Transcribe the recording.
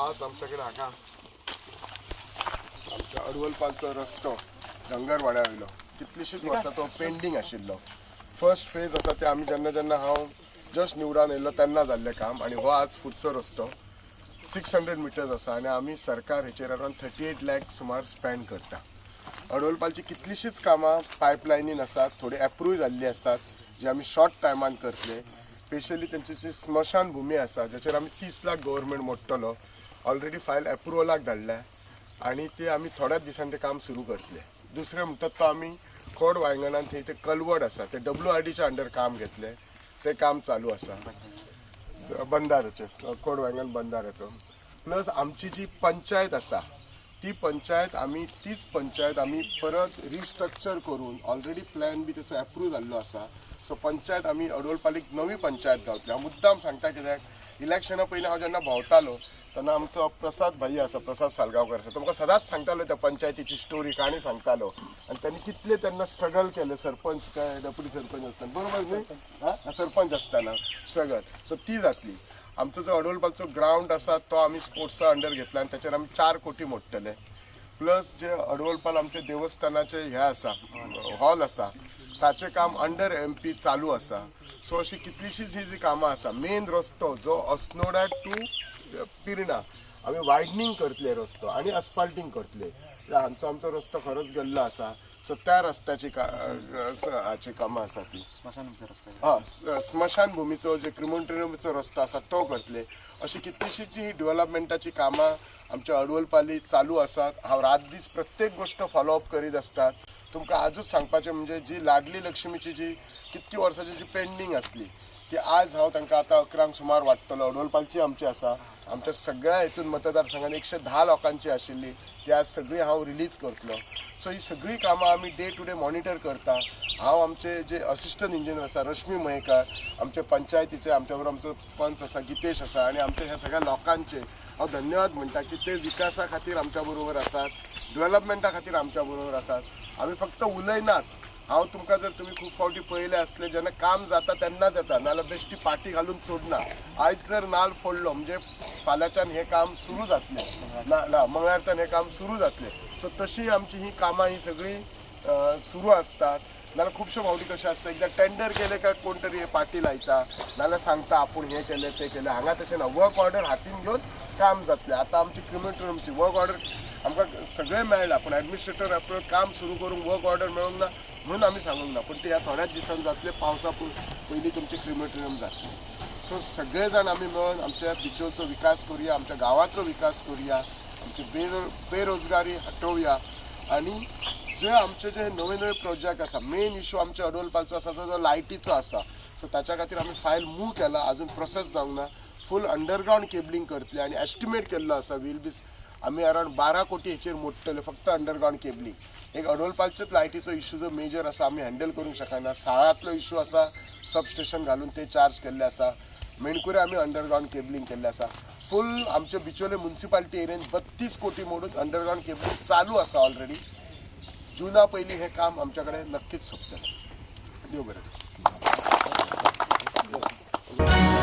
आज आमच्याकडे हांगा आमच्या अडवलपालचो रस्तो धंगरवाड्या वयलो कितलीशीच वर्सांचो पेंडींग आशिल्लो. फर्स्ट फेज आसा ते आमी जेन्ना जेन्ना हांव जस्ट निवडान येयल्लो तेन्ना जाल्लें काम आनी हो आज फुडचो रस्तो 600 मिटर्स आसा आनी आमी सरकार हेचेर अरावंड 38 लॅक सुमार स्पेंड करता. अडवलपालची कितलीशीच कामां पायपलायनीन आसात, थोडी एप्रूव जाल्ली आसात जी आमी शॉर्ट टायमान करतले. स्पेशली तेंची जी स्मशान भुमी आसा ज्याचेर आमी 30 लाख गव्हर्मेंट मोडटलो, ऑलरेडी फायल एप्रुवलाक धाडल्या आनी ते आमी थोड्याच दिसान ते काम सुरू करतले. दुसरें म्हणटात तो आमी खोड वायंगणान थंय ते कलवड आसा ते WRDच्या अंडर काम घेतले, ते काम चालू आसा बंदाराचें, खोड वायंगण बंदाराचो. प्लस आमची जी पंचायत आसा ती पंचायत आमी तीच पंचायत आमी परत रिस्ट्रक्चर करून ऑलरेडी प्लॅन बी तेचो एप्रूव जाल्लो आसा. सो पंचायत आमी अडवलपालीक नवी पंचायत गावतली. हांव मुद्दाम सांगता कित्याक इलेक्शना पयलीं हांव जेन्ना भोंवतालो तेन्ना आमचो प्रसाद भाई आसा, प्रसाद सालगांवकर आसा, तो म्हाका सदांच सांगतालो त्या पंचायतीची स्टोरी, काणी सांगतालो आनी त्यांनी कितले तेन्ना स्ट्रगल केले, सरपंच काय डेप्युटी सरपंच आसतना, बरोबर न्ही, हां सरपंच आसतना स्ट्रगल. सो ती जातली. आमचो जो अडवलपालचो ग्रावंड आसा तो आमी स्पोर्ट्सा अंडर घेतला आनी ताचेर आमी 4 कोटी मोडटले. प्लस जे अडवलपाल आमचे देवस्थानाचे हे आसा हॉल आसा ताचें काम अंडर MP चालू आसा. सो अशी कितलीशीच ही जी कामां आसा. मेन रस्तो जो अस्नोडा टू पिर्णा आमी वायडनींग करतले रस्तो आनी अस्फाल्टींग करतले. हांचो आमचो रस्तो खरोच गेल्लो आसा. सो त्या रस्त्याची हाची कामां आसा ती. हय, स्मशानभुमीचो जे क्रिमोटोरियमचो रस्तो आसा तो करतले. अशी कितलीशीच ही डेव्हलपमेंटाची कामां आमच्या अडवलपाली चालू आसात. हांव रात दीस प्रत्येक गोश्ट फॉलोअप करीत आसतात. तुमकां आजूच सांगपाचें म्हणजे जी लाडली लक्ष्मीची जी कितकी वर्सांची जी पेंडींग आसली ती आज हांव तांकां आतां 11 सुमार वाडटलो. अडवलपालची आमची आसा, आमच्या सगळ्या हितून मतदारसंघान 110 लोकांची आशिल्ली ती आज सगळी हांव रिलीज करतलो. सो ही सगळी कामां आमी डे टू डे मॉनिटर करता. हांव आमचे जे असिस्टंट इंजिनियर आसा रश्मी मयेकर, आमचे पंचायतीचे, आमच्या बरोबर आमचो पंच आसा गितेश आसा आनी आमच्या ह्या सगळ्या लोकांचे हांव धन्यवाद म्हणटा की ते विकासा खातीर आमच्या बरोबर आसात, डेव्हलपमेंटा खातीर आमच्या बरोबर आसात. आमी फक्त उलयनाच. हांव तुमकां जर तुमी खूब फावटी पळयलें आसलें जेन्ना काम जाता तेन्नाच येता, नाजाल्यार बेश्टी पाटी घालून सोडना. आयज जर नाल फोडलो म्हणजे फाल्यांच्यान हें काम सुरू जातलें, ना मंगळारच्यान हें काम सुरू जातलें. सो तशी आमची ही कामां ही सगळीं सुरू आसतात. नाजाल्यार खुबशे फावटी कशें आसता, एकदां टेंडर केलें काय कोण तरी हे पाटी लायता, नाजाल्यार सांगता आपूण हें केलें तें केलें. हांगा तशें ना, वर्क ऑर्डर हातीन घेवन काम जातलें. आतां आमची क्रिमेटोरियमची वर्क ऑर्डर आमकां सगळें मेळ्ळां पूण एडमिनिस्ट्रेटर आपलो काम सुरू करूंक वर्क ऑर्डर मेळूंक ना म्हणून आमी सांगूंक ना, पूण ते ह्या थोड्याच दिसान जातले. पावसा पयलीं तुमचें क्रिमेटोरियम जातलें. सो सगळे जाण आमी मेळून आमच्या बिचोलचो विकास करुया, आमच्या गांवाचो विकास करुया, आमची बेरोजगारी हटोवया आनी जे आमचे जे नवे नवे प्रोजेक्ट आसा, मेन इशू आमच्या अडवलपालचो आसा जो लायटीचो आसा. सो ताच्या खातीर आमी फायल मूव केला, आजून प्रोसेस जावंक ना. फूल अंडरग्रावंड केबलींग करतले आनी एस्टिमेट केल्लो आसा वील बी आमी अरावंड 12 कोटी हेचेर मोडटले फक्त अंडरग्रावंड केबलींग. एक अडवलपालचेच लायटीचो इशू जो मेजर आसा आमी हँडल करूंक शकना. साळांतलो इशू आसा, सबस्टेशन घालून ते चार्ज केल्ले आसा. मेणकुरे आमी अंडरग्रावंड केबलींग केल्लें आसा. फूल आमचे बिचोले मुन्सिपालिटी एरियेन 32 कोटी मोडून अंडरग्रावंड केबलींग चालू आसा ऑलरेडी. जुना पयलीं हें काम आमच्या कडेन नक्कीच सोंपतलें. देव बरें करूं.